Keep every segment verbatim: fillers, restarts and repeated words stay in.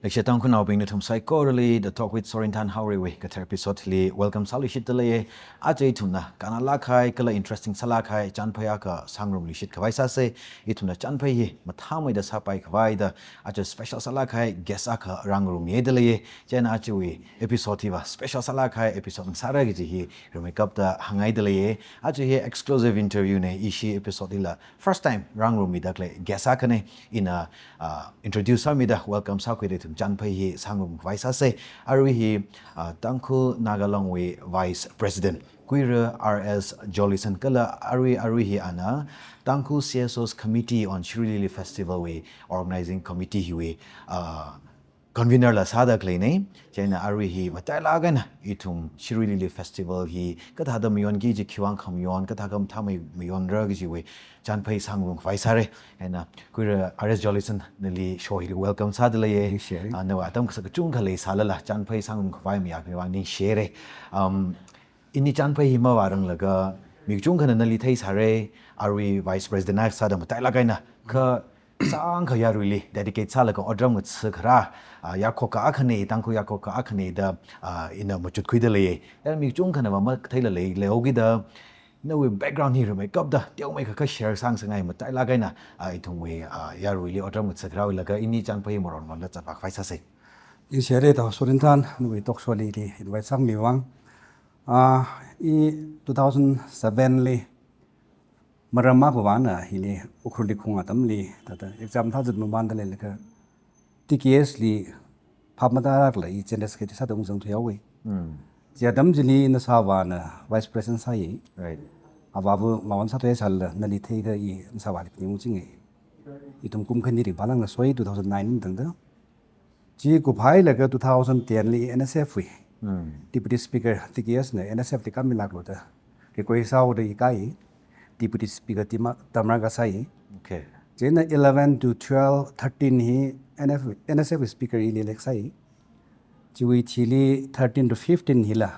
Leishiya Tangkhulnaobing, nathum saikorali The Talk with Sorinthan Haorei wui kathar episode li welcome sāluishitda leiya. Aja ithumna kannalāk kahai kala interesting sālāk kahai chānphai akha sāngarumluishit khavai sāsa. Ithumna chānphai hi mathāmeida sāpai khavai da aja special sālāk kahai guest akha rāngarumda leiya. Chieina ajawui episode hiva special sālāk kahai episode sāra kaji hi rimeikapta hāngngaida leiya. Aja hi exclusive interview na, ishi episode hila first time rāngarummida khalei guest akhana. Ina, ah, introduce sāmida welcome sākhuida ithum chānphai hi sāngarum khavai sāsa. Arui hi, ah, Tangkhul Naga Long wui Vice President Kuira R S Jollyson kala arui, arui hi ana Tangkhul C S Os Committee on Shirui Lily Festival wui organizing committee hiwui, ah, convener la sāda khaleina. Chieina arui hi matailāk eina ithum Shirui Lily Festival hi kathāda mayonki kaji, khiwuivang khamayon, kathākha mathāmei mayonra kajiwui chānphai sāngarum khavai sāra. Eina Kuira R S Jollyson, nali show hili welcome sāda leiya. Ningshiya. Ah, nawui atam kasak kachungkha leisālala chānphai sāngarum khavai mayākhami vang ningshiya. Um, ini chānphai hi mavāranglaga mi kachungkhana nali theisāra, arui Vice President akha sāda matailāk eina kha sāngkha yaruili dedicate sālaga otram ngatha kharā, ah, yarkhoka akhana, Tangkhul yarkhoka akhana da, ah, ina machutkhuida leiya. Da mi kachungkhanava matheila lei, leihaokida nawui background hi rimeikapta teomeikha kha share sāngasakngai matailāk eina, ah, ithumwui, ah, yaruili otram ngatha kharāwui laga ini chānphai maronronda zatvā khavai sāsa. Ningshiya Tangkhul Sorinthan, nawui talk show li, li invite sāmi vang. Ah, i two thousand seven li maram akhawuivangna hili Ukhrulli khaung atamli, thāda exam thāzat mamānda leilaga T K S li phap matālākla i General Secretary sāda ungzangthuihaowa. Hmm. Chi atam chili nasāvāna Vice President sāya. Right. Avāva mawon sāthuisālala nali theikha i nasāvāli phaning ungchinga. Ithum kum khani ringphālāngla soi two thousand nine tangda. Chi kuphailaga two thousand ten li N S F wui, hmm, Deputy Speaker T K S na N S F li kāmilāklu da request sāhaoda i kāya, Deputy Speaker Tima-, Tamra kasāya. Okay. Chieina eleven to twelve, thirteen hi N F, N S F wui Speaker ili elect sāya. Chiwui thili thirteen to fifteen hila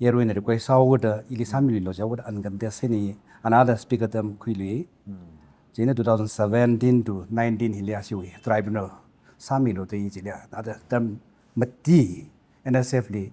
yaruina request sāhaoda ili sāmilu jihaoda uncontested eina another Speaker term khuiluiya. Hmm. Chieina two thousand seventeen to nineteen hili ashiwui tribunal sāmilu da i chili another term mati N S F li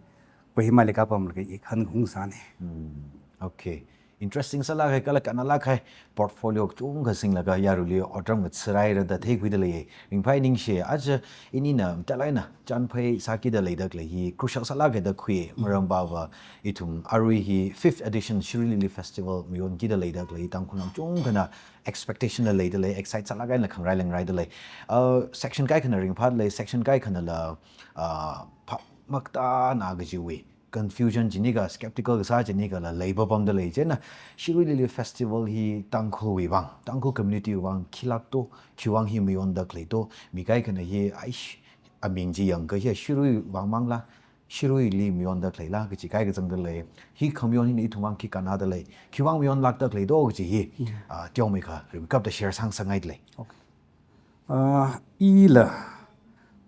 Kohima li kāpamlaga i khangaung sāna. Hmm. Okay. Interesting sālāk kahai kala kannalāk kahai portfolio kachungkha singlaga yaruili otram ngatharai rāda theikhuida leiya. Ringphai, ningshi. Aja inina matailāk eina chānphai sākida leida khalei hi crucial sālāk kahai da khui, mm, maramva ithum arui hi fifth edition Shirui Lily Festival mayonkida leida khalei Tangkhulnao kachungkhana expectation la leida lei, excite sālāk eina khangarai lāngraida lei. Uh, section kaikhana ringphāda lei, section kaikhanala, uh, phap matāna kajiwui confusion jinika, skeptical kasā jinikala leipapamda lei. Chieina Shirui Lily Festival hi Tangkhulwui vang, Tangkhul community wui vang khilāk to, khiwuivang hi mayonda khalei to, mi kaikhana hi, aish, aming chi yangakha hi Shirui vang mangla, Shiruili mayonda khaleila kaji kaikazangda lei. Hi khamayon hina ithum vang khi kannada lei, khiwuivang mayonlākda khalei to kaji hi, mm, ah, teomeikha rimeikapta share sāngasakngaida lei. Okay. Ah, ila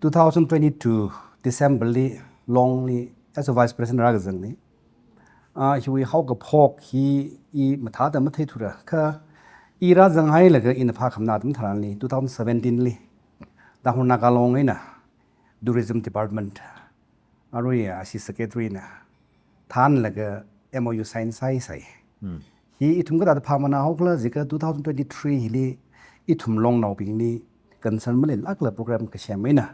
two thousand twenty-two December li Longli as a Vice President rākazangna. Ah, hiwui haokaphok hi i mathāda matheithura. Kha i rāzanghailaga ina phākhamana atam tharanli two thousand seventeen li Tangkhul Naga Long eina Tourism Department, arui ashi Secretary na thānlaga M O U sign sāi sāi. Hmm. Hi ithum kathāda phāmana haokhala jiakha two thousand twenty-three hili ithum Longnaobingli concern maleilākla program kasem eina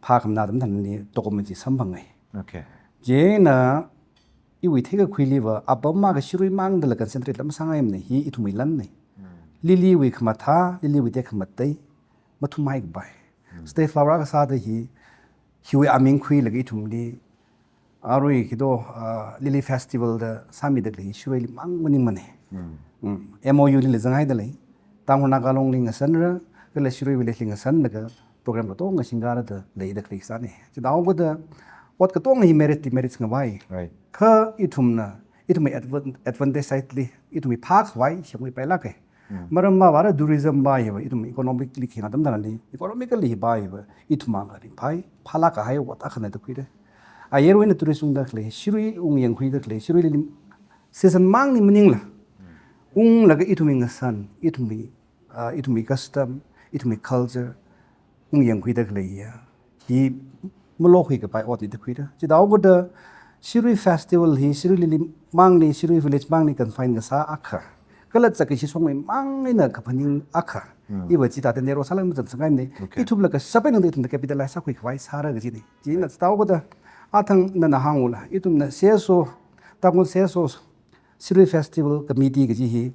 phākhamana atam tharanli document chi samphanga. Okay. Chieina iwui theikakhuiliva apam akha Shirui mangdala concentrate la masāngaimana, hi ithumwui lanna. Hmm. Lily wui khamathā, Lily wui tekhamatei mathumhai kapai. Hmm. State flower akha sāda hi, hiwui aming khuilaga ithumli, arui khi to, ah, Lily Festival da sāmida khalei Shiruili mang maningmana. Hmm. Hmm. M O U lila zanghaida lei. Tangkhul Naga Longli ngasanra, kala Shiruiwuili ngasanlaga program katonga singkara da leida khalei sāna. Chithākha da ot katonga hi merit, demerit ngavai. Right. Kha ithumna, ithumwui advan-, advantage side li, ithumwui phākhavai shemwui pailāka. Mm. Maramva vāra tourism va hiva, ithum economically khinga atam tharanli, economically va hiva, ithum vang ringphai, phālāk kahai ot akhana da khuira. Ayarwui eina tourist ungda khalei, Shirui ungyangkhuida khalei, Shiruili season mangli maningla. Mm. Unglaga ithumwui ngasan, ithumwui, ah, ithumwui custom, ithumwui culture, ungyangkhuida khalei ya. hi malokhui kapai otna da khuira. Chithāhaoda Shirui Festival hi Shirui Lily mangli, Shirui Village mangli confine kasā akha, kala Zakkashi Shongmei mang eina kaphaning akha. Hmm. Iva chithāda narrow sālāk mazang sāngaimana. Okay. Ithumla kashap eina ithumna capitalize sākhui khavai sāra kajina. China Right. chithāhaoda athang nana hāngula, ithumna C S O, Tangkhul C S O Shirui Festival Committee kaji hi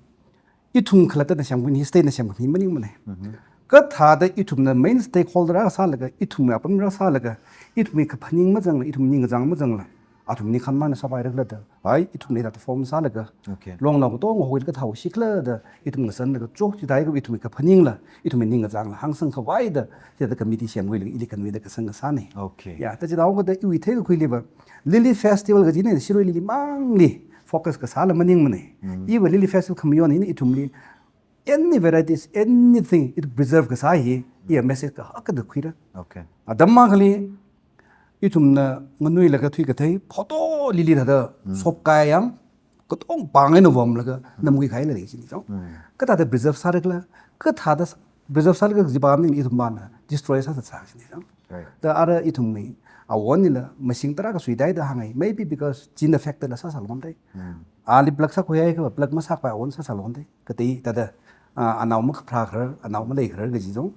ithum khalattana semkhui hi, state na semkhui maningmana. Mhm. Kathāda ithumna main stakeholder akha sālaga, ithum apam akha sālaga, ithumwui kaphaning mazangla, ithum ningkachāng mazangla, athum ningkhān mana sāpaira khala da, hai, ithumna hithāda form sālaga, Okay. Longnao katonga hoi kathāhaosi khala da, ithum ngasanlaga chok chithāhaowa ithumwui kaphaningla, ithumwui ningkachāngla hāngsang khavai da, hithāda committee semkhuilaga ili convene da kasang kasāna. Okay. Ya, da chithāhaoda iwui theikakhuiliva, Lily Festival kajina Shirui Lily mangli focus kasāla maningmana. Mm. Iva Lily Festival khamayon hina ithumli any varieties, anything, it preserve kasā hi, iya message kahak da khuira. Okay. Atam akhali, ithumna nganuilaga thuikathei, photo lily thāda Mm. sopkai yang, katong pāng eina vomlaga, namkhui kahaila lei china chang. Mm. Kathāda preserve sāra khala, kathāda s-, preserve sālaga kajipa maningla ithum mana destroy sāsā sā china chang. Right. Da ara ithumwui awonlila, mashing tarākha suitai da hānghai. Maybe because gene affected la sāsā lontai. Mm. Ali pluck sākhuihai kha, pluck masāpai awon sāsā lontai. Kathei thāda, ah, anao makapharā kharar, anao maleikharar kaji chang.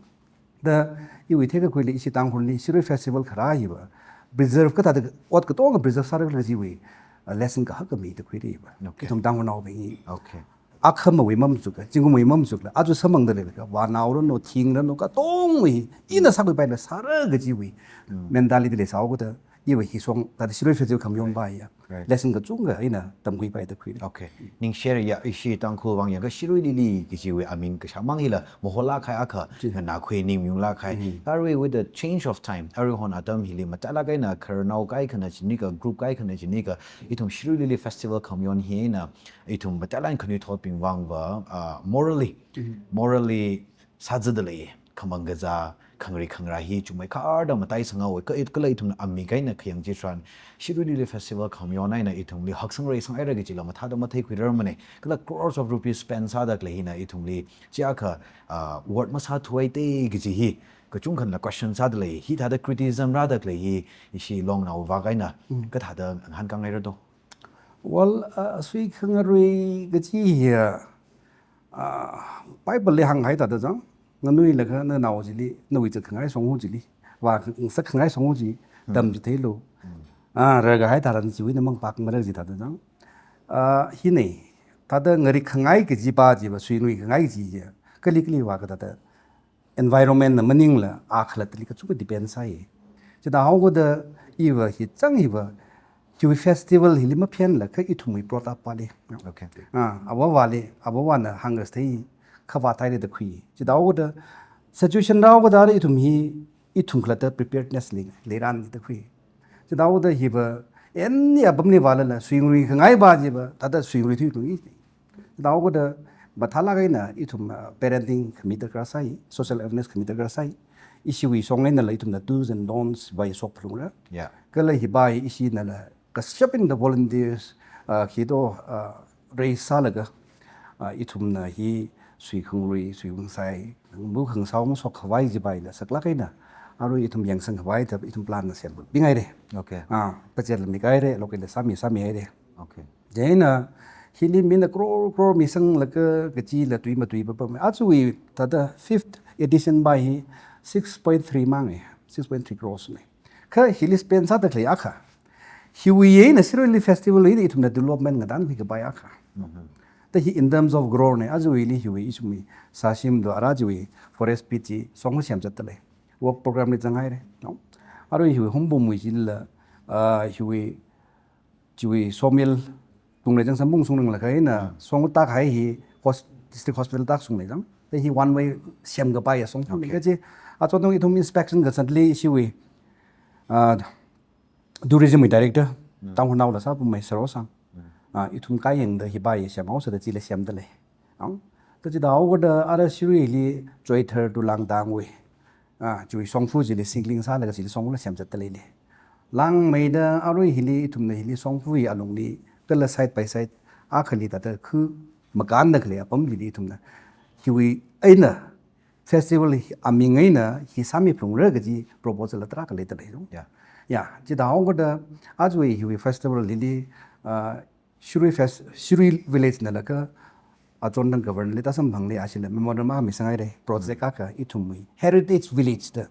Da iwui theikakhuili ishi Tangkhulli Shirui Festival kharā hiva preserve kathāda ot katonga preserve sāra khala kajiwui, ah, lesson kahak kami da khuira hiva. Okay. Ithum Tangkhulnaobing hi. Okay. Akhamawui mamachukla, zingkumwui mamachukla, aja samphangda leilakha, vānao ranu, thing ranu, katongwui, ina sākhuipaila sāra kajiwui Mm. mentality leisāhaoda, iva hi shong, thāda Shirui Festival khamayonva ya. Right. Lesson kachungkha ina tamkhuipai da khuira. Okay. Ningshiya, ishi Tangkhul vang yangakha Shirui Lily kajiwui aming kashāmang hila mahola khai akha, Ji. nganākhui ning mayungla khai. Mm. Arui with the change of time, aruihon atam hili mathālāk eina khararnao kaikhana jinikha, group kaikhana jinikha, ithum Shirui Lily Festival khamayon hi eina, ithum mathālāk eina khanuithotbing vangva, ah, morally, Mm. morally sāzada lei, khamang kazā, khangarei khangarā hi chungmeikharda mataisanghaowa, kha it kala ithumna amik eina khayang chitharan, Shirui Lily Festival khamayon eina ithumli haksang reisang haira kajila mathāda matheikhuirarmana, kala crores of rupees spend sāda khalei hina ithumli, chiakha, ah, worth masāthuaitei kaji hi, kachungkhana question sāda lei, hithāda criticism rāda khalei hi, ishi Longnaova eina, Mm. kathāda ngahānkāngaira do? Well, ah, sui khangarei kaji hi, ah, Bible li hānghai thāda chang, nganuilakha nanao chili, nawui zatkhangai shongfa chili, vāngasakkhangai shongfa chi, Hmm. tamchitheilu. Hmm. Ah, rarkahai tharan chiwui namang pakmara jithāda chang. Ah, hina, thāda ngarekkhangai kajipa chiva, suingareikhangai kaji chi, kali kali vākha thāda environment na maningla, a khalattali kachungkha depend sāi. Chithāhaoda iva hi chang hiva, hiwui festival hili maphenlakha ithumwui brought up pali. Okay. Ah, avāvali, avāvana hāngkasā thei, khavā theira da khui. Chithāhaoda situation rāhaoda ithum hi, ithum khalatta preparedness li, leirān da khui. Chithāhaoda hiva, any apamli vālala, suingareikhangaipa chiva, thāda suingareithui khui. Chithāhaoda mathālāk eina ithum, uh, parenting khami darkar sāi, social awareness khami darkar sāi. Ishiwui shong einala ithumna do's and don'ts va shokphalungra. Yeah. Kala hipa hi ishinala kashap eina volunteers, uh, khi do, uh, raise sālaga, uh, ithumna hi sui khangarei, sui khangasai, mu khangasao mashok khavai chipaila saklāk eina, arui ithum yangsang khavai thā ithum plan na sembingaire. Okay. Ah, budget la mihaire, local la sāmi, sāmihaire. Okay. Chieina, hili mina crore, crore misanglaga kachila tui matui papam. Ajawui thāda fifth edition pa hi six point three mang e, six point three crores ne. Kha hili spend sāda khalei akha. Hiwui eina Shirui Lily Festival eina ithumna development ngatangkhui kapai akha. Mhm. Da hi in terms of crore ne, ajawuili hiwui ithumwui sāshim do ara chiwui forest beat chi shongfa semzatda lei. Work program li zanghaire, no? Arui hiwui Hungpungwui chila, ah, hiwui chiwui sawmill tungli zang samphung sungning laga eina, Hmm. shongfa tākhai hi hos-, district hospital tākshungli zang. Da hi one way semkapaiya shongfa Okay. kaji. Achon tong ithum inspection kasāli ishiwui, ah, tourism wui director, Hmm. Tangkhulnaola sāpamei Sarosang. Hmm. Ah, ithum kayangda hipa hi semhaosa da chila semda lei. Ang, da chithāhaoda ara Shiruili Choithar to Langtangwui, ah, chiwui shongfa chili singling sālaga chili shongfala semzatda leile. Langmeida arui hili ithumna hili shongfawui alungli kala side by side akhali thāda khu makānda khalei apamli ithumna hiwui eina festival hi, aming eina hi sāmiphalungra kaji proposal tarākha leidalei. Yeah. Yeah, chithāhaoda aja hiwui festival hili, uh, Shirui Fest-, Shirui Village nalaga, achondang governor li tāsamphangli ashila memorandum akha misanghaira, project akha ithumwui Heritage Village da,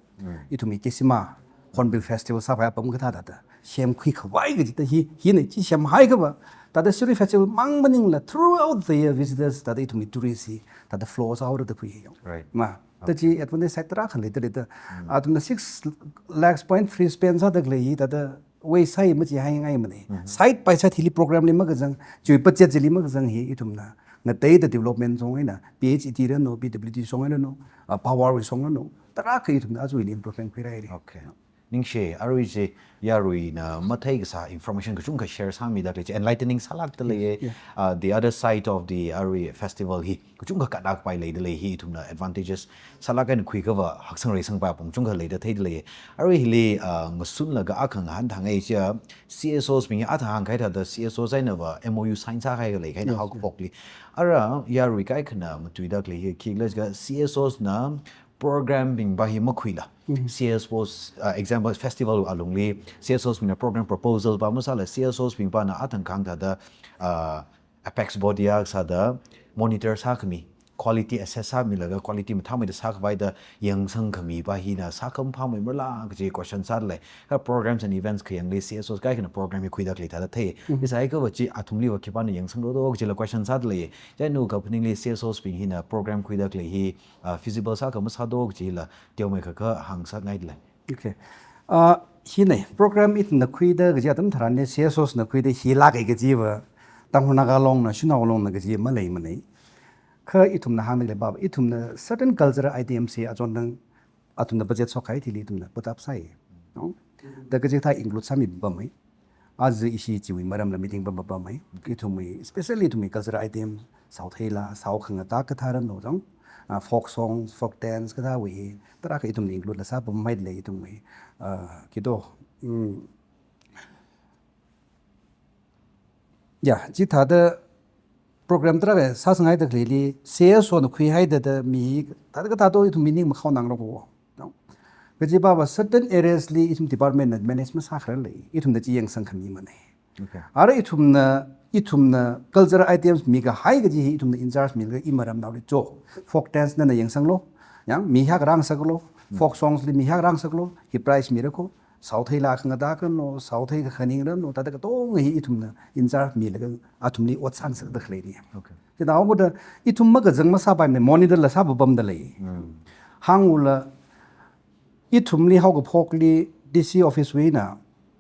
ithumwui Kisima Hornbill Festival sākhavai apam kathā thāda semkhui khavai kaji thāda hi, hina chi semhaiakhava, thāda Shirui Festival mang maningla throughout the year visitors thāda ithumwui tourist hi thāda flow sāhaora da khui hi. Right. Ma, thāda chi advantage side tarākha leidalei thāda. Athumna six lakhs point three spend sādalei hi thāda waste sāi machihaingaimana. Side by side hili program li makazang, chiwui budget chili makazang hi ithumna ngateida development song eina, P H E D ranu, P W D song eina ranu, ah, power wui song eina ranu, tarākha ithumna aja hili improvement khuirai. Okay. Ningshi, arui chi yaruina mathei kasā information kachungkha share sāmidalei chi enlightening sālākdalei. Yeah. Uh, the other side of the arui festival hi kachungkha kathāda kapai leidalei hi ithumna advantages sālāk eina khuiakhava haksangrei sangpai apong chungkha leida theidalei. Arui hili, uh, ngasunlaga akha ngahānthāngai chiya, C S Os bing hi athang hāngkahai thāda C S Os einava M O U sign sākahai khalei kahaina. Yes, haokaphokli. Ara yarui kaikhana matuidalei hi khikhala jiakha C S Os na program bing va hi makhuila. C S Os, uh, example, festival alungli, C S Os bingna program proposal va masāla, C S Os bing vana athang kahāng thāda, uh, apex body akha sāda monitor sākhami, quality assess sāmilaga, quality mathāmeida sākhavai da yangsangkhami va hina sākhamaphāmei marala kaji question sādalei. Kha programs and events khayangli C S Os kaikhana program hi khuidalei thāda thei. Hi sāhaiakhava chi athumliva khipāna yangsangdo do kajila question sādalei. Chieina kaphaningli C S Os bing hina program khuidalei hi, uh, feasible sākha masādo kajila teomeikha kahāng sāngaidalei. Okay. Uh, hina, program ithumna khuida kaji atam tharanli C S Os na khuida hilāka kajiva, Tangkhul Naga Long na, Shanao Long na kaji maleimana. Kha ithumna hāngdalei va, ithumna certain cultural items hi achondang athumna budget shokkahai thili ithumna put up sāi. No? Thāda kaji thā include sāmipamei. Aja ishi chiwui maramla meeting pam pam mai. Ithumwui, especially ithumwui cultural item, saotheila, sao khangatā kathā ranu jang, ah, folk songs, folk dance kathāwui, tarākha ithumna include la sāpamhaidalei ithumwui, ah, kito, mm. Ya, chithāda program tarākha sāsanghaida khaleili, C S O na khuihaida thāda mi, thāda kathā to ithum meaning makhaonangra ko. No? Kaji va va certain areas li ithum department na manage masākhararlei, ithumna chi yangsangkhamimana. Okay. Ara ithumna, ithumna cultural items mikahai kaji hi ithumna in charge milaga imaramnaoli cho. Folk dance nana yangsanglu, yang mi hiyākha rāngasaklu, folk songs li mi hiyākha rāngasaklu, hi prize mira ko, saotheila khangatā kano, saothei khaning ranu, thāda katonga hi ithumna in charge milaga athumli ot sāngasakda khaleina. Okay. Chithāhaoda ithum makazang masāpaimana, monitor la sāpapamdalei. Mm. Hāngula ithumli haokaphokli D C office wuina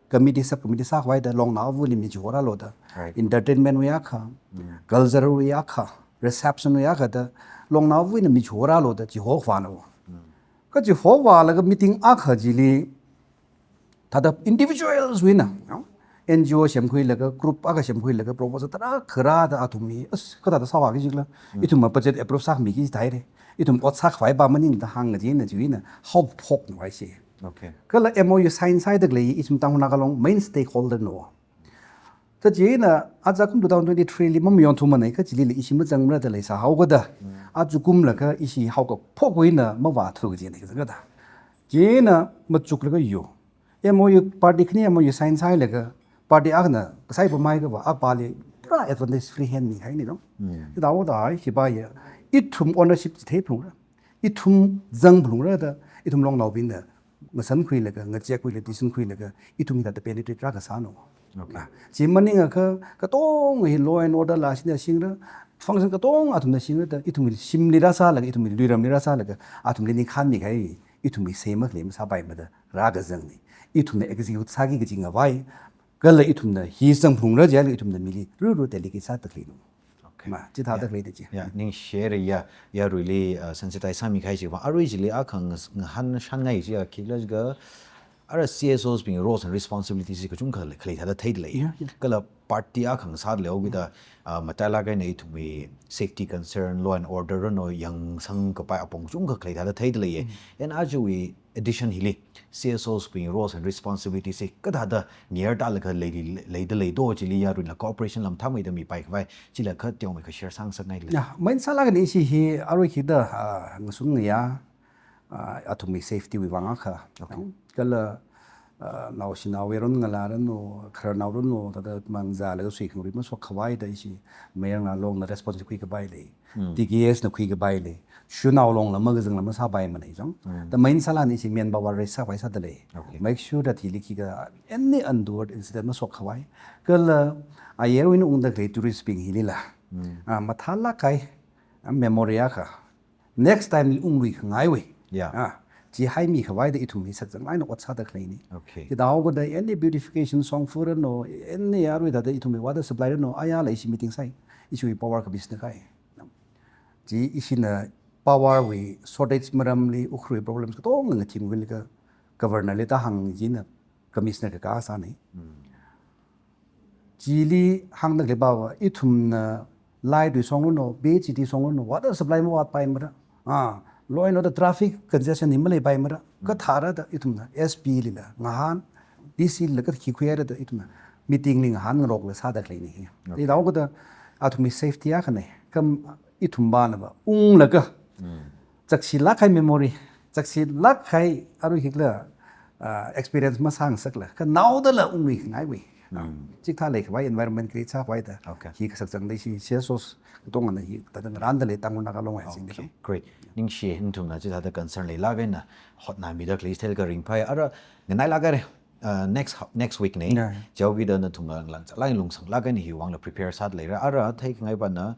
committee, sub committee sākhavai thāda Longnaovali mi chihorālu thāda. Right. Entertainment wui akha, mm, culture wui akha, reception wui akha thāda Longnaowuina mi chihorālu thāda chihokhavāna. Mm. Kha chihovālaga meeting akha chili thāda individuals wuina, you know, N G O semkhuilaga, group akha semkhuilaga, proposal tarākha rāda athumli, as, kathāda sāvāki jikla, mm, ithumna budget approve sāmiki jihaira. Ithum ot sākhavai va maningda hānga china chiwuina haophokna vaisi. Okay. Kala M O U sign sāhaida khalei ithum Tangkhul Naga Long main stakeholder no. Thāda china aja kum two thousand twenty-three li mamayonthumana kha chilila ishi mazangmara thāda leisāhaoga thāda. Mm. Aja kumlaga ishi haokaphokwuina mavāthu kajina kazang thāda. China machuklaga yo. M O U party khani M O U sign sāhailaga, party akhana kasai pamhaiakhava, apāli pura advantage free hand mihaina no. Mm. Thāda thāda hi va ya, ithum ownership chitheiphalungra, ithum zangphalungra thāda, ithum Longnaobingna ngasankhuilaga, ngachekkhuilaga, decision khuilaga, ithum hithāda penetrate rākasā no. Okay. Ah, chi maningakha, katonga hi law and order la shina shingra, function katonga athumna shingra thāda, ithumwui shimli rāsālaga, ithumwui luiramli rāsālaga, athumli ningkhān mikahai, ithumwui sei makhalei masāpaimada rākazangna. Ithumna execute sāki kaji ngavai, kala ithumna hi zangphalungra jilaga ithumna mili ruru delegate sāda khaleina. Okay. Ma, chithāda khaleina chi. Ya, ningshira ya, yaruili, uh, sensitize sāmikahai chi va, arui chili akha ngas-, ngahānshangai chiya khikhala jiakha, ara C S Os bing roles and responsibilities chi kachungkha khalei thāda theidalei. Ya, ya. Kala party akha ngasāda leihaoki thāda, uh, matailāk eina ithumwui safety concern, law and order ranu yangsangkapai apong kachungkha khalei thāda theidalei. Mm. And ajawui edition hili, C S Os bing roles and responsibilities chi kathāda ngayurda laga lei, leida leido chili yaruina cooperation lam thāmeida mipaikhavai, chila kha teomeikha share sāngasakngailei. Ya, main sālākna ishi hi arui khida, ah, ngasun ngayā, ah, athumwui safety wui vang akha. Okay. Kala, ah, naoshinao yaron ngalā ranu, khararnao ranu, thāda mangzā laga suikhangarui mashokkhavai da ishi Mayar Ngalongna response khuikapai lei. Hmm. T K S na khuikapai lei. Shanao Longla magazine la masāpaimana jang. Hmm. Da main sālāna ishi manpower raise sāpai sāda lei. Okay. Make sure that hili khikha any untoward incident mashokkhavai. Kala ayarwui eina ungda khalei tourist bing hilila. Hmm. Ah, mathālāk kahai, ah, memory akha. Next time li unglui khangaiwui. Yeah. Ah, chi haimikhavai da ithum hi sakchang eina ot sāda khaleina. Okay. Chithāhaokida any beautification shongfa ranu, any arui thāda ithumwui water supply ranu, ayala ishi meeting sāi, ishiwui power commissioner kahai. Chi ishina power wui shortage maramli Ukhrulwui problems katonga ngathingwui laga governor li tāhāng china commissioner kakā sāna. Hmm. Chili hāngda khalei pava, ithumna light wui shong ranu, B H T shong ranu, water supply mavātpaimara. Ah, law and order, traffic congestion hi maleipaimara. Kathāra da ithumna S P lila ngahān, D C lila kathā khi khuihaira da ithumna meeting li ngahānngaroklaga sāda khaleina hi. Okay. Chithāhaokida athumwui safety akhana. Kha ithum pānava unglaga, hmm, chakshilāk kahai memory, chakshilāk kahai arui khikhala, ah, experience masāngasakla, kha naodala unglui khangaiwui. Hmm. Chikathā leikhavai environment create sākhavai da. Okay. Hi kasakchangda ishi C S Os katongana hi thāda ngarānda lei, Tangkhul Naga Long Hyosung. Okay, great. Ningshi, nathumna chithāda concern leilāk eina hotnāmida khalei theilaga ringphai. Ara nganailāk haira, uh, next, next week na. Yeah. Chihaokida nathumla ngalāng chālāk eina lungsanglāk eina hiwui vangla prepare sāda leira. Ara theikhangai pana,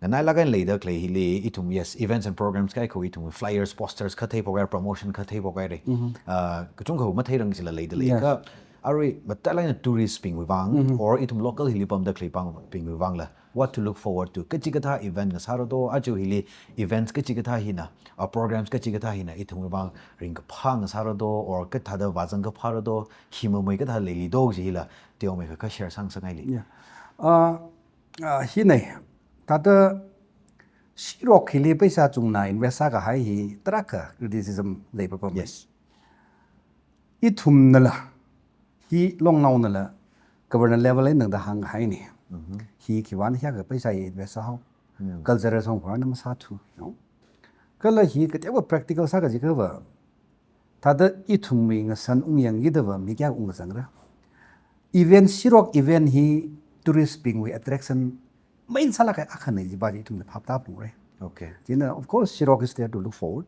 nganailāk eina leida khalei hili ithum, yes, events and programs kaikha ithum flyers, posters kathei phokhaira, promotion kathei phokhaira. Mm-hmm. Ah, kachungkha matheirang chila leida lei. Yes. Kha arui mathālāk eina tourist bingwui vang, mm-hmm, or ithum local hili pamda khalei pāng bingwui vangla what to look forward to? Kachikathā event ngasāra do, aja hili events kachikathā hina, ah, programs kachikathā hina ithumwui vang ringkaphā ngasāra do, or kathāda vāzang kaphāra do, khi mamei kathā leili do kaji hila teomeikha kha share sāngasakngaili. Yeah. Ah, ah, hina, thāda shirok hili paisa chungna invest sākahai hi tarākha criticism leipapam. Yes. Ithumnala, hi Longnaonala, governor level eina tangda hāngkahaina. Mm-hmm. Hi khiwui vang hiyākha paisa hi invest sāhao. Hmm. Cultural shongfana masāthu, no? Kala hi kateokha practical sā kaji khava, thāda ithumwui ngashan ungyangkida va mi kayākha ungkazangra. Event, shirok event hi tourist bingwui attraction main sālāk kahai akhana kajiva chi ithumna phap tāphalungra. Okay. China, of course, shirok is there to look forward.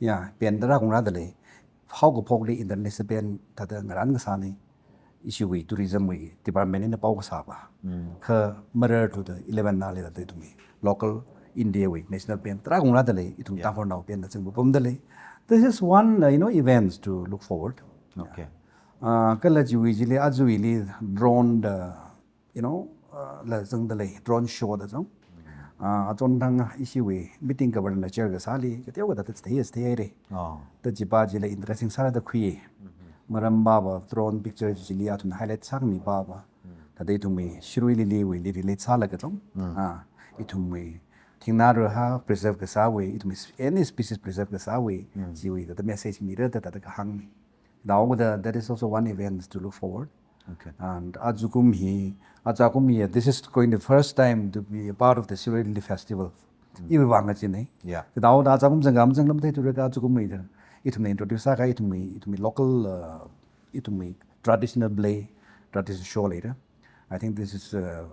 Yeah, pen tarākha ungrāda lei. Haokaphokli international pen thāda ngarān kasāna. Ishiwui tourism wui department eina pao kasāva. Mm. Kha marar thuda eleven na leida ithumwui local India wui national pen tarākha ungrāda lei, ithum, yeah, Tangkhulnao pen da zangva pamda lei. This is one, uh, you know, events to look forward. Okay. Ah, kala chiwui chili, aja hili drone da, you know, ah, la zangda lei, drone show da zang. Ah, achon thang ishiwui meeting governor chair kasāli, kateokha thāda thei, theihaira. Oh. Da chiva chila interesting sāra da khui. Mm-hmm. Maram pava drone picture chili athum highlight sākhami pava. Mm. Thāda ithumwui Shirui Lily wuili relate sālaga zang. Mm. Ah, ithumwui thingnā rahā preserve kasāwui, ithumwui s-, any species preserve kasāwui, mm, chiwui thāda message mira da thāda kahāng. Thāhaokida, that is also one event to look forward. Okay. And ajakum hi, ajakum hi, this is going the first time to be a part of the Shirui Lily Festival. Mm. Iwui vang kachina. Yeah. Thāhaoda ajakum zangkha mazangla matheithura kha ajakum hi da ithumna introduce sākahai ithumwui, ithumwui local, uh, ithumwui traditional play, traditional show leira. I think this is, uh,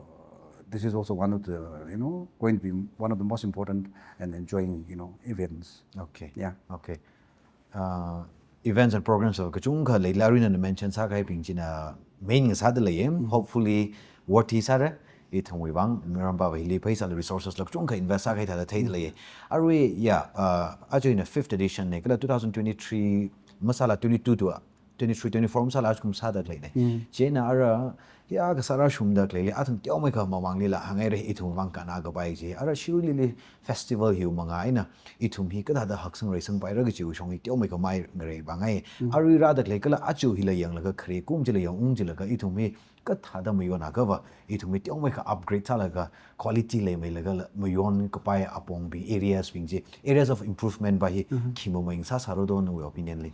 this is also one of the, you know, going to be one of the most important and enjoying, you know, events. Okay. Yeah. Okay. Uh, events and programs of kachungkha leilala aruina mention sākahaibing china main ngasāda leiya. Mm. Hopefully, worthy sāra. Ithumwui vang, maram pava hili paisala resources la kachungkha invest sākahai thāda theida leiya. Mm. Arui, yeah, uh, aja hina fifth edition na, kala two thousand twenty-three masāla twenty-two to twenty-three, twenty-four masāla ajakum sāda khaleina. Mm. Chieina ara, ya kasā rāshungda khaleili, athang teomeikha mamanglila hānghaira ithum vang kannā kapai chi. Ara Shirui Lily Festival hiwui mangā eina, ithum hi kathāda haksang reisangpaira kajiwui shong hi teomeikha mai ngareipāngai. Mm. Arui rāda khalei kala aja hila yanglaga khare kum chila yang ung chilaga ithum hi kathāda mayonakha va, ithum hi teomeikha upgrade sālaga quality leimeilaga la, mayon kapai apongbing, areas bing chi, areas of improvement va hi, mhm, khi mamei sāsāra do nawui opinion li?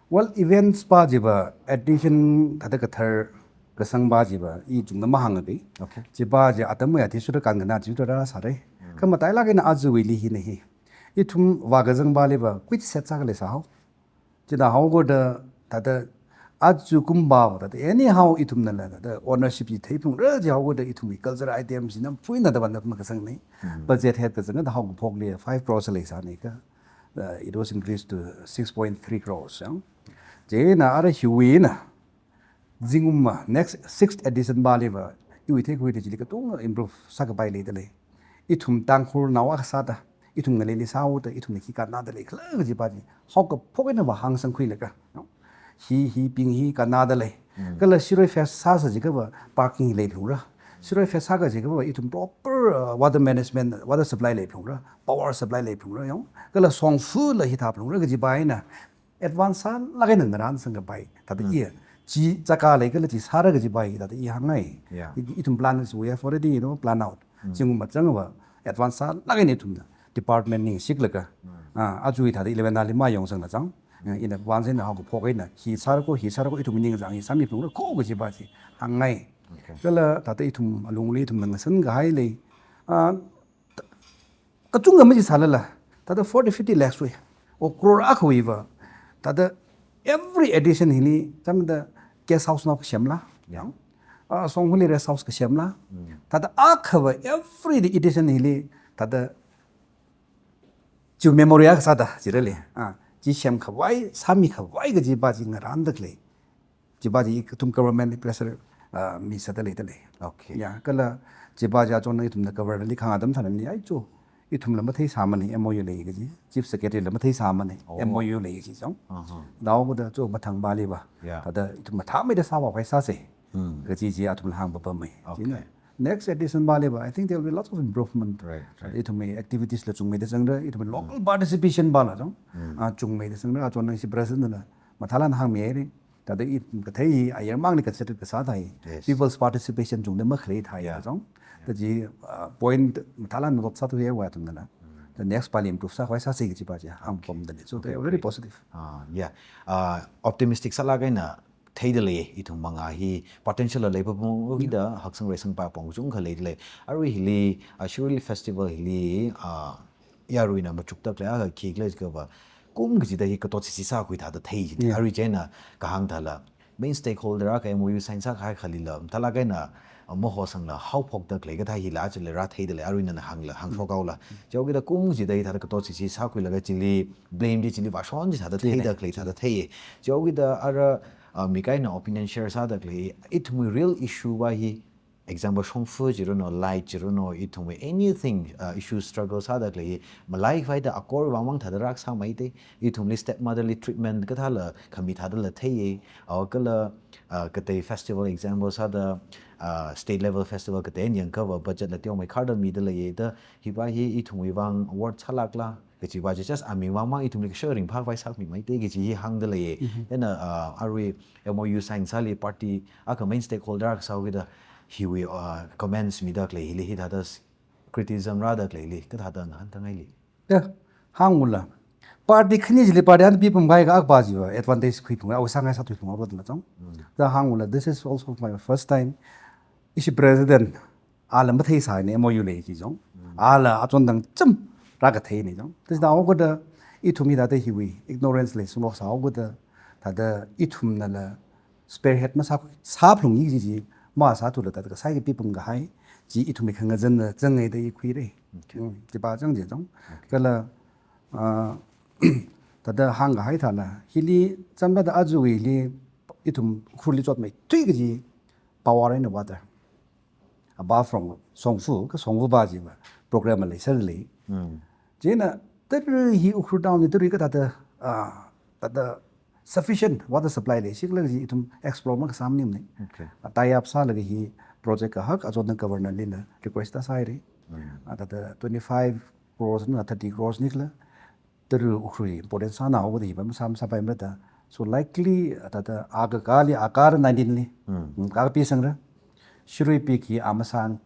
Well, events va chiva, edition thāda kathar kasang va chiva, i chungda mahāngakha. Okay. Chiva chi atam athishurda kankhana chithura sāra. Mm. Kha matailāk eina ajawuili hina hi. Ithum vākazang pāli va, kuit set sākhalei sāhao. Chithāhaoda, thāda, aja kumva va, thāda, anyhow ithumnala, thāda, ownership chi theiphalungra jihaoda ithumwui cultural item chi namphuina da vāna makasang ni. Budget head kazang da haokaphokli five crores leisāni kha. Uh, it was increased to six point three crores, yang. Chieina ara hiwui eina, zingkum va, next sixth edition pāli va, iwui theikhuida chili katonga improve sākapai leidalei. Ithum Tangkhulnao akha sāda, ithum ngaleili sāhaoda, ithumna khi kannadalei khala kajiva chi, haokaphok eina va hāngsangkhuilaga, no? Hi, hibing hi kannadalei. Kala Shirui Fest sāsa jiakhava parking leiphalungra. Shirui Fest sāka jiakhava ithum proper, uh, water management, water supply leiphalungra, power supply leiphalungra, yang. Kala shongfala hithāphalungra kajiva eina, advance sālāk eina ngarānsangkapai. Thāda i, chi chaka lei kala chi sāra kajiva hi, thāda i hāngngai. Yeah. I, ithum plan is, we have already, you know, plan out. Zingkum va chang va, advance sālāk eina ithumna department ningshiklaga. Ah, aja hi thāda eleven ali mayongsangla chang. Ah, in advance eina haokaphok eina, hi sāra ko, hi sāra ko, ithum ningzang hi sāmiphalungra ko kajiva chi hāngngai. Okay. Kala thāda ithum alungli ithumna ngasankahai lei. Ah, kachungkha machi sālala, thāda forty, fifty lakhs wui, o crore akhawui va, thāda every edition hili, chāmda guest house nao kasemla, yang, ah, shongfali rest house kasemla, thāda akhava every edition hili, thāda chiwui memory akha sāda, jirale, ah, chi semkhavai, sāmikhavai kajiva chi ngarāndalei. Chiva chi ithum government li pressure, ah, misāda leidalei. Okay. Ya, kala chiva chi achonna ithumna government li khangā atam tharanli, ai cho, ithumla matheisāmana M O U lei kaji, Chief Secretary la matheisāmana Oh. M O U lei kaji chang. Aha. Daoda cho mathangvali va. Yeah. Thāda ithum mathāmeida sāvākhavai sāsa. Hmm. Kaji chi athumla hāngpapamma. Okay. Chieina next edition vali va, I think there will be lots of improvement. Right, right. Ithumwui activities la chungmeida zangra, ithumwui local participation vala chang. Hmm. Ah, chungmeida zangra, achonna ishi president la mathālāk eina hāngmihaira. Thāda i kathei hi ayarmangli consider kasā thai. Yes. People's participation chungda makhalei thai Yeah. ya chang. Thāda chi, uh, point mathālāk eina note sāthuiya va athumnala. Mm. The next pāli improve sākhavai sāsa kajiva chi hāngpamdalei. So they are very Okay. positive. Ah, yeah. Ah, optimistic sālāk eina theidalei, ithum mangā hi potential la leipapam, Yeah. hida haksang reisang pāpam kachungkha leidalei. Arui hili, ah, Shirui Festival hili, ah, yaruina machukda khalei akha khikhala jiakhava, kum kachida hi katot sisi sākhui thāda thei. Yeah. Arui chieina kahāng thāla, main stakeholder akha M O U sign sākahai khalila, mathālāk eina, ah, mahosangla haophokda khalei kathā hila, chili rātheidalei, aruina nana hāngla, hāngshokhaola. Chihaokida kum kachida hi thāda katot sisi sākhuilaga chili, blame chi chili vāshon chi thāda Chili. theida khalei thāda thei. Chihaokida ara, ah, mi kaina opinion share sāda khalei, ithumwui real issue va hi, example, shongfa jiranu, light jiranu, ithumwui anything, uh, issue struggle sāda khalei, malaikhavai da akor vāngvāng thāda rākasāmei te, ithumli stepmother li treatment kathāla, khami thādala theiya, awui kala, uh, katei festival example sāda, uh, state level festival katei yangkhava budget la teomeikharda midaleiya da, hiva hi ithumwui vāng award sālākla, kajiva chi just aming vāngvāng ithumli kashak ringphākhavai sāmimei te kaji hi hāngdalei. Mhm. Chieina, uh, arui M O U sign sāli party akha main stakeholder akha sāhaokida hiwui, uh, comments mida khalei hili hithāda s-, criticism rāda khaleili kathāda ngahānda ngaili. Ya, hāngula. Party khani chili party ana pipamkahai akha va chiva advantage khuiphung, awui sāngai sāthuiphung arodala chang. Mm. Da hāngula, this is also my first time. Ishi president ala matheisāna M O U lei chi chang. Mm. Ala achon tangcham rākatheina chang. Thāda haokida ithum hi thāda hiwui ignorance li sungloksā haokida thāda ithumnala spearhead masā, sāphalungki kaji chi masāthula thāda kasai kapipamkahai chi ithumwui khangazanna zangngaida i khuira. Okay. Mm, chiva chang chi chang. Okay. Kala, ah, thāda hāngkahai thāla, hili chāmda ajawuili ithum Ukhrulli chotmeithui kaji power and water. Apart from shongfa, kha shongfa va chiva program leisālei. Mm. Chieina tara hi Ukhrul town li tara kathāda, ah, thāda sufficient water supply leisikhala kaji ithum explore makasā maningmana. Okay. Ah, tie up sālaga hi project kahak achonna governor lila request ta sāhaira. Mm. Ah, thāda twenty-five crores na thirty crores nikhala, tara Ukhrul important sāna haokida hiva masā masāpaimara da. So likely, ah, thāda August li, August nineteen li. Mm. Mm, kakapi sangra. Shirui Peak hi amasang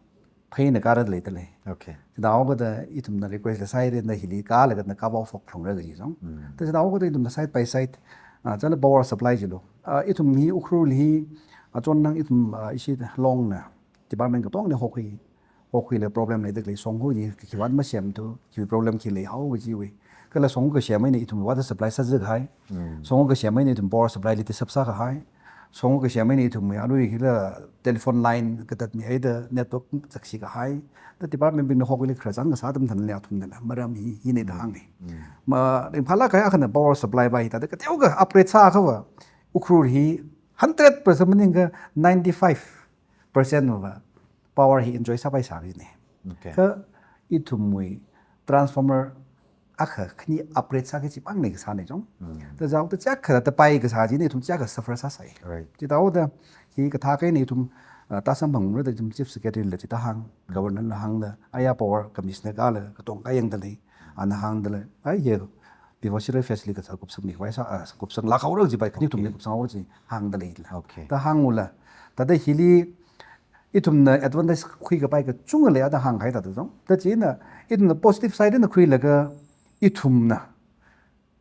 pheina kārada leidalei. Okay. Chithāhaokida ithumna request la sāhaira da hili kālaga na kavao shokphalungra kaji chang. Mm. Thāda chithāhaokida ithumna side by side, ah, chānla power supply chilo. Ah, ithum hi Ukhrul hi, ah, achonna ithum, ah, ishi longna department katongli hokhui. Pokhuila problem leida khalei, songkhu hi khiwui vang masem tu, khiwui problem khi leihao kajiwui. Kala songkhu kasem eina ithum water supply sāzak kahai. Songkhu kasem eina ithum power supply li disturb sākahai. Songkhu kasem eina ithum arui hila telephone line katatmihaida network zakshi kahai. Da department bingna hokwui khararchān kasā atam tharanli athumnala maram hi, hina da hānga. Ma, ringphālāk kahai akhana power supply pa hi thāda kateokha upgrade sāakhava, Ukhrul hi hundred percent maningakha ninety-five percent va power hi enjoy sāpaisā kajina. Okay. Kha ithumwui transformer akha khani upgrade sāki kaji pāngna kasāna chong. Thāda chiakha thāda pai kasā china ithum chiakha suffer sāsai. Right. Chithāda hi kathā kahaina ithum, ah, tāsamphang rada ithum Chief Secretary la chithāda hāng, Governor la hāngda, aya Power Commissioner kala katong kayangda lei, ana hāngda lei, ai hi, before Shirui Fest li kasā kupsangmi khavai sā, ah, kupsanglāk haora kaji pa, khani ithumli kupsang haora kaji hāngda leila. Okay. Thāda hāngula, thāda hili ithumna advantage khuikapai kachungkha leiya da hāngkahai thāda chong. Thāda china, ithumna positive side na khuilaga, ithumna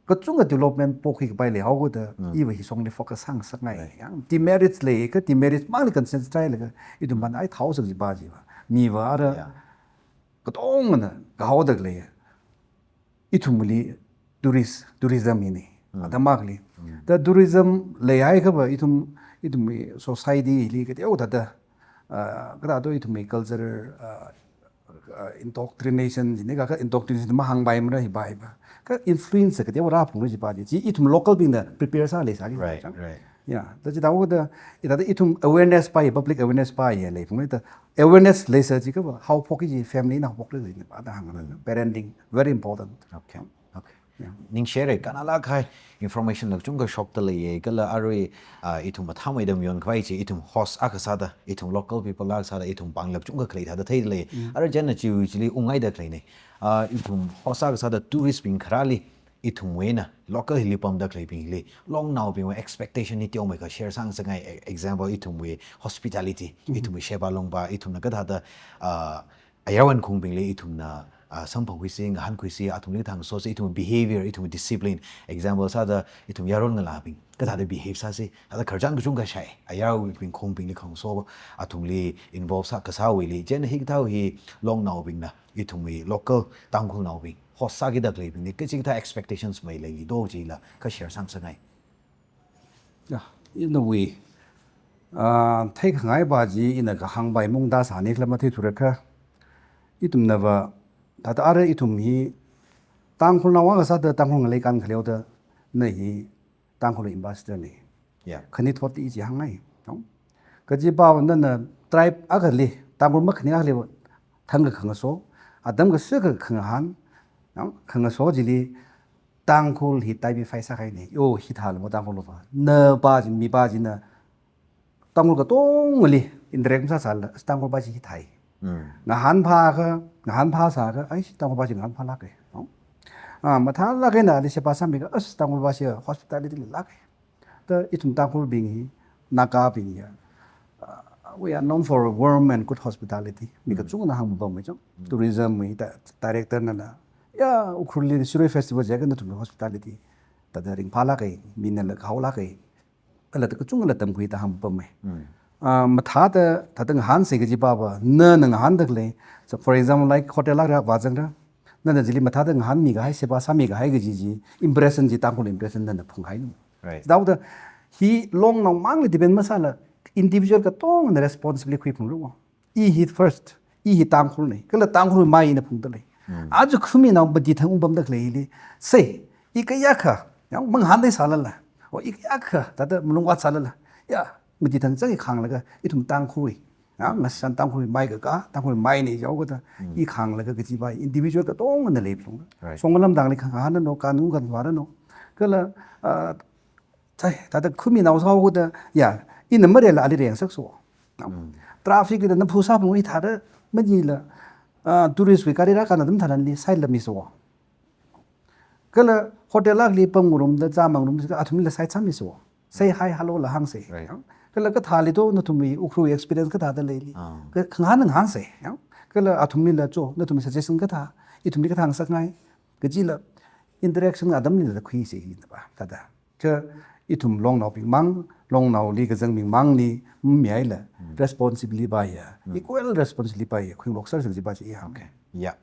kachungkha development pokhui kapai leihaoda, iva hi songli focus sāngasakngai. Right. Yang demerits leikha, demerits mangli concentrate sālaga, ithum ban ai thao sak kaji pa chi pa. Miva ara, yeah, katongna kahaoda lei. Ithumli tourist, tourism hina. Atam akhali. Thāda tourism leihaiakhava ithum, ithumwui society li kateokha thāda, ah, kathāda ithumwui culture, ah, ah, indoctrination jina kha, kha indoctrination mahāngpaimara hi pa hi pa. Kha influence kateokha rāphungra kaji pa chi. Chi ithum local bingna prepare sāleisāki. Right, right. Ya, thāda chithāda, thāda ithum awareness pa hi, public awareness pa hi leiphungra thāda. Awareness leisā chiakhava, haophokki kaji family na haophokra kajina pa thāda hānga. Parenting, very important. Okay. Okay. Yeah. Ningshire, kannalāk kahai information la kachungkha shokta leiya, kala arui, ah, ithum mathāmeida mayonkhavai chi, ithum host akha sāda, ithum local people akha sāda, ithum pāngla kachungkha khalei thāda theida lei. Ara chieina chiwui chili ungngaida khaleina. Ah, ithum host akha sāda tourist bing kharāli, ithumwui eina local hili pamda khaleibingli, longnaobingwui expectation hi teomeikha share sāngasakngai, e-, example, ithumwui hospitality, ithumwui sheba longpa, ithumna kathāda, ah, ayarwan khaungbingli ithumna, ah, samphangkhuisi, ngahānkhuisi, athumli thangsosi, ithum behavior, ithum discipline, example sāda, ithum yaron ngalābing kathāda behave sāsi, thāda khararchān kachungkha shai, ayarwui bing khaungbingli khangso, athumli involve sā kasāwuili, chieina hikathā hi longnaobingna, ithumwui local Tangkhulnaobing, host sākida khaleibingli, kachi kathā expectations mei leili do chila, kha share sāngasakngai. Ya, ina wui, ah, theikhangai pa chi ina kahāngpai mungda sāni khala matheithura kha. Ithumna va, thāda ara ithum hi, Tangkhulnao akha sāda Tangkhul ngalei kān khaleoda, na hi Tangkhul ambassador na. Yeah. Khani thot i chi hāngngai, no? Kaji pa nana tribe akhali, Tangkhul makhani akhali va, thangkha khangaso, atam kashikha khangahān, no? Khangaso chili, Tangkhul hi typify sākahaina. Yo, hithāla mo Tangkhul va. Na pa chi, mi pa china Tangkhul katongali interact masāsālala, as Tangkhul pa chi hithāi. Ngahānphākha, ngahānphāsākha, ai, Tangkhul pa chi ngahānphālāka, no? Ah, mathālāk eina ali sheba sāmikha, as Tangkhul pa chi hospitality leilāka. Thāda ithum Tangkhulbing hi, Nagabing hi, ah, we are known for warm and good hospitality. Mi kachungkhana hāngpam mei chong. Tourism wui di-, director nala, ya, Ukhrulli Shirui Festival jiakha nathum hospitality thāda ringphālāka, minala kahaolāka. Kala thāda kachungkhala tamkhuida hāngpam mei. Ah, mathāda, thāda ngahānsei kaji pa va, nana ngahānda khalei. So, for example, like, hotel akha vāzangra, nana chili mathāda ngahānmikahai, sheba sāmikahai kaji chi, impression chi, Tangkhul impression nana phunghaina. Right. Thāda hi longnao mangli depend masāla, individual katongana responsibility khuiphungra. I hi first, i hi Tangkhulna, kala Tangkhul mai ina phungda lei. Aja khaminao mati thang ungpamda khalei hili, sei, i kayākha, ya, mangahānda sālala, o i kayākha, thāda malung vātsālala, ya, mati thang chang i khānglaga, ithum Tangkhul, ya, ngashan Tangkhul mai kakā, Tangkhul maina jihaoda, i khānglaga kaji pa, individual katongana leiphungra. Right. Shong malam tangli khangahānranu, kanung kanvāranu, kala, ah, thāi, thāda khaminao sāhaoda, ya, ina marela ali reng sakso. Traffic li na phu sāphung i thāda, majila, ah, tourist wui gari rākān atam tharanli, side la miso. Kala hotel akhali pamngarumda, zāmāngarumda, athumlila side sāmiso. Say hi, hello la hāngsei. Right. Kala kathāli do, nathumwui Ukhrul experience kathāda leili. Ah. Ka, khangahān ngahānsei, ya. Kala athumlila cho, nathumwui suggestion kathā, ithumli kathā ngasakngai, kajila interaction atamlila khuisei ina pa, thāda. Kha ithum longnaobing mang, longnaoli kazangbing mangli, mihaila. responsibility pāya, equal responsibility pāya, khuingarok sāsa kajipa chi ya. Okay. Yeah.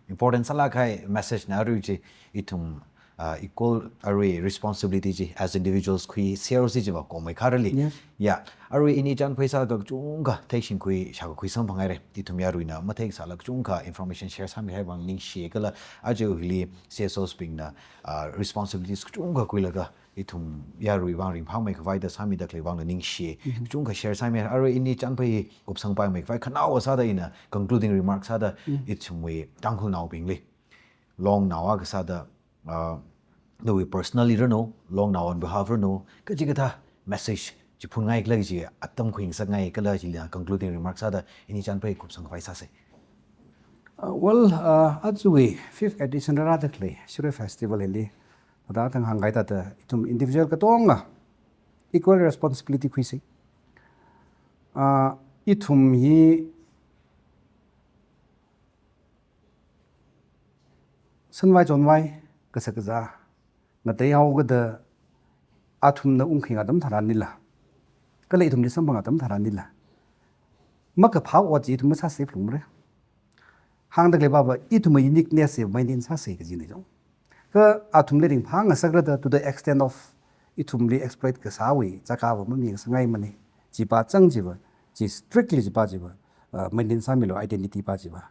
Important sālāk kahai message na arui chi, ithum, ah, equal arui responsibility chi as individuals khuisersi jiva komai kharali. Yes. Yeah. Arui ini chānphai sākha kachungkha theishingkhui, shākakhui samphanghaira. Ithum yaruina matheisāla kachungkha information share sāmihai vang ningshi kala aja hili C S Os bingna, ah, responsibilities kachungkha khuilaga ithum yarui vang ringphāmei khavai da sāmida khalei vangla ningshi. Kachungkha share sāmi. Arui ini chānphai kupsangpaimei khavai khanaowa sāda ina concluding remark sāda ithumwui Tangkhulnaobingli, longnao akha sāda, ah, nawui personally ranu, longnao on behalf ranu, kachikathā message chi phunngai kala chi atam khuingasakngai kala chila concluding remark sāda ini chānphai kupsang khavai sāsa. Uh, well, uh, ajawui fifth edition rāda khalei Shirui Festival hili, thāda thang hāngkahai thāda ithum individual katonga equal responsibility khuisa. Uh, ithum hi sanvai chonvai, kashak kazā, ngatei haokada athumna ungkhui atam tharanlila, kala ithumli samphang atam tharanlila, makaphā ot chi ithum masāsa phalungmara. Hāngda khalei papa, ithumwui uniqueness chi maintain sāsa kajina chong. Kha athumli ringphāngasakrada to the extent of ithumli exploit kasāwui chākava mamingasakngaimana. Chipa chang chiva, chi strictly chipa chiva, uh, maintain sāmilu identity pa chiva.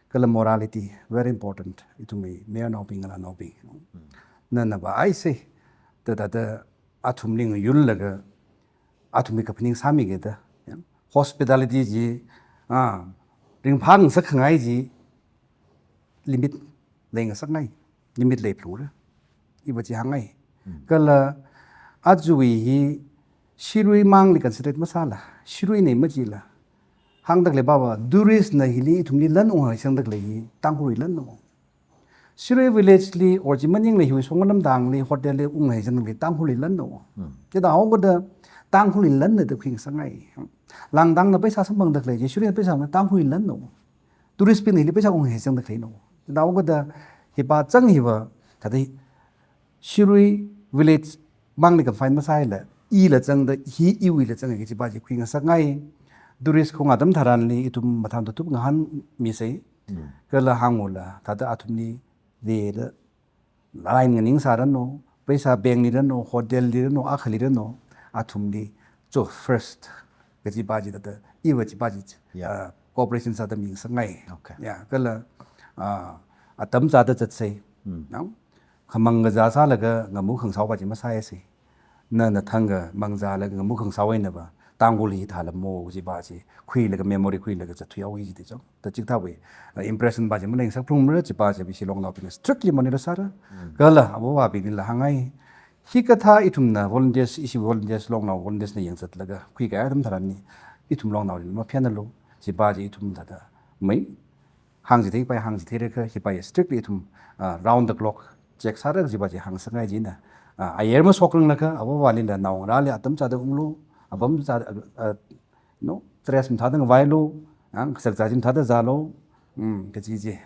Kala morality, very important. Ithumwui mayarnaobing, ngalānaobing. Nana va aisa, thāda thāda athumli ngayurlaga, athumwui kaphaning sāmikida, ya. Hospitality chi, ah, ringphāngasak khangai chi, limit leingasakngai, limit lei phalungra. Iva chi hāngngai. Kala ajawui hi Shirui mangli concentrate masāla, Shirui nei machila. Hāngda khalei papa, tourist na hili ithumli lan unghai sangda khalei hi, Tangkhulwui lan no. Shirui village li, or chi maningla hiwui shong lamdangli, hotel li unghai sangda khalei Tangkhulwui lan no. Thāda haokada Tangkhulwui lan na da khuingasakngai. Langdangna paisa samphangda khalei chi, Shiruina paisa samphang Tangkhulwui lan no. Tourist bingna hili paisa unghai sangda khalei no. Thāda haokada hipa chang hiva, thāda Shirui village mangli confine masāla, ila changda, hi iwuila chang kajipa chi khuingasakngai. Tourist khong atam tharanli ithum mathān tutup ngahānmisa. Kala hāngula, thāda athumli, de la, line nganingsāranu, paisa bank li ranu, hotel li ranu, akhali ranu, athumli, cho first, kajipa chi thāda, iva chipa chi, Yeah. uh, cooperation sāda mingasakngai. Okay. Ya, kala, uh, atam chāda zatsa. Nao? Khamang kazā sālaga ngamu khangasao pa chi masāsa. Nana thang khamang zālaga ngamu khangasao eina va, Tangkhul hi thālamo kajipa chi, khuilaga memory khuilaga zatthuihaowa jida chong. Thāda chikathāwui, uh, impression pa chi maleisak phalungmara chipa chi Shillong naobingna strictly monitor sāra. Kala, avāva̱bingli la hāngngai. Hikathā ithumna volunteers, ishi volunteers, longnao volunteers na yangzatlaga, khuikahai atam tharanli, ithum longnaoli maphenalu, chipa chi ithum thāda, mai, hāngchitheipai hāngchitheira kha, hipa ya strictly ithum, ah, round the clock check sāra kajipa chi hāngsakngai jina. Ah, ayar mashokrangla kha, avāva̱lila naongarāli atam chāda unglu, apam chāda, ah, ah, no, stress mathāda ngavailu, ah, kashak kazā chi mathāda zālu, mm, kaji chi.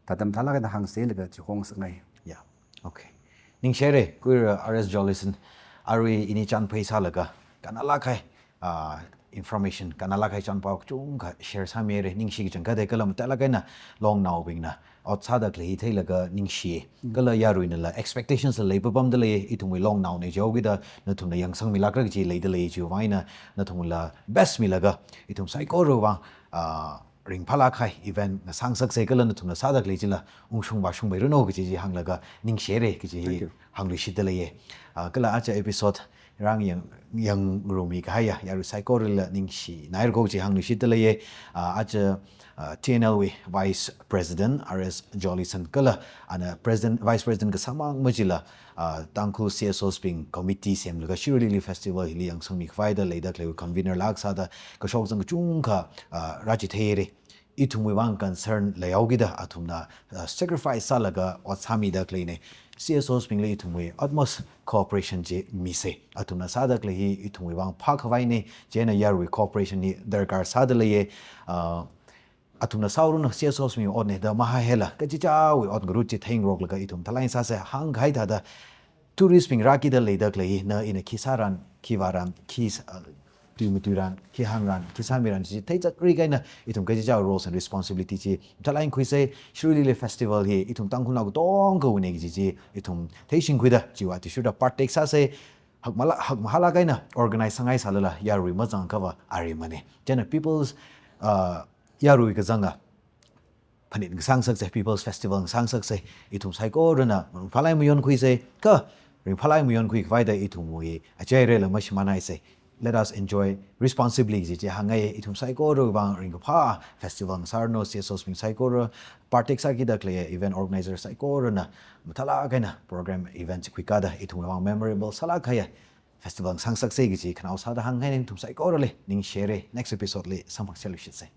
Thāda mathālāk eina hāngseilaga chi hongsakngai. Yeah. Okay. Ningshire, Kuira R S Jolison, arui ini chānphai sālaga, kannalāk kahai, ah, information, kannalāk kahai chānpao kachungkha share sāmire, ningshi kachangkhat de kala mathālāk eina longnaobingna ot sāda khalei theilaga ningshi. Kala yaruinala expectations la lei papamda lei, ithumwui longnaona jihaokida, nathumna yangsangmilākra kaji leida lei chiwui vang eina, nathumla best milaga, ithum saikorawui vang, ah, ringphālāk kahai event ngasāngasaksa kala nathumna sāda khalei chila ungshung vāshungpairanu kaji chi hānglaga ningshire kaji Thank you. hāngluishitda leiye. Ah, kala aja episode rāngyang, yangngarummi kahaiya yarui saikorala ningshinairako kaji hāngluishitda leiye. Ah, aja, ah, T N L wui Vice President R S Jolison kala ana President, Vice President kasāmang machila, ah, Tangkhul C S Os bing committee semlaga Shirui Lily Festival hili yangsangmi khavai da leida khalei convener lāk sāda kashok zang kachungkha, ah, rāchitheire. Ithumwui vang concern leihaokida athumna, ah, sacrifice sālaga ot sāmida khaleina. C S Os bingli ithumwui utmost cooperation chi misa. Athumna sāda khalei hi ithumwui vang phākhavaina, chieina yaruiwui cooperation hi darkar sāda leiye. Ah, athumna sāhaoranu, C S Os bingwui otna da mahai hela, kachichāwui ot ngarut chi theingaroklaga ithum thalai sāsa, hāngkahai thāda tourist bing rākida leida khalei, na ina khi sāran, khi vāran, khi s-, uh, Tui matuiran, khi hāngran, khi sāmiran chi theizakri kahaina, ithum kachichā roles and responsibility chi mathālāk eina khuisa. Shirui Lily Festival hi ithum Tangkhulnao katongawui ne kaji chi ithum theishingkhuida, chiwui athishurda part take sāsa. Hakmala, hakmahālāk eina organize sāngaisālala yarui mazangkhava arimane. Chieina people's, uh, yarui kazanga phanit ngasāngasaksa, People's Festival ngasāngasaksa, ithum saikorana ringphālāk eina mayonkhuisa, kha ringphālāk eina mayonkhui khavaida ithumwui ajairala mashimānhaisa. Let us enjoy responsibly kaji chi hāngngai. Ithum saikorawui vang ringkaphā festival ngasāranu, C S Os bing saikora, part take sākida khalei event organizer saikorana mathālāk eina program event chi khuikāda ithumwui vang memorable sālāk kahai festival ngasāngasaksa kaji khanao sāda hāngngai. Ithum saikorali ningshire. Next episode li samphangluishitsa.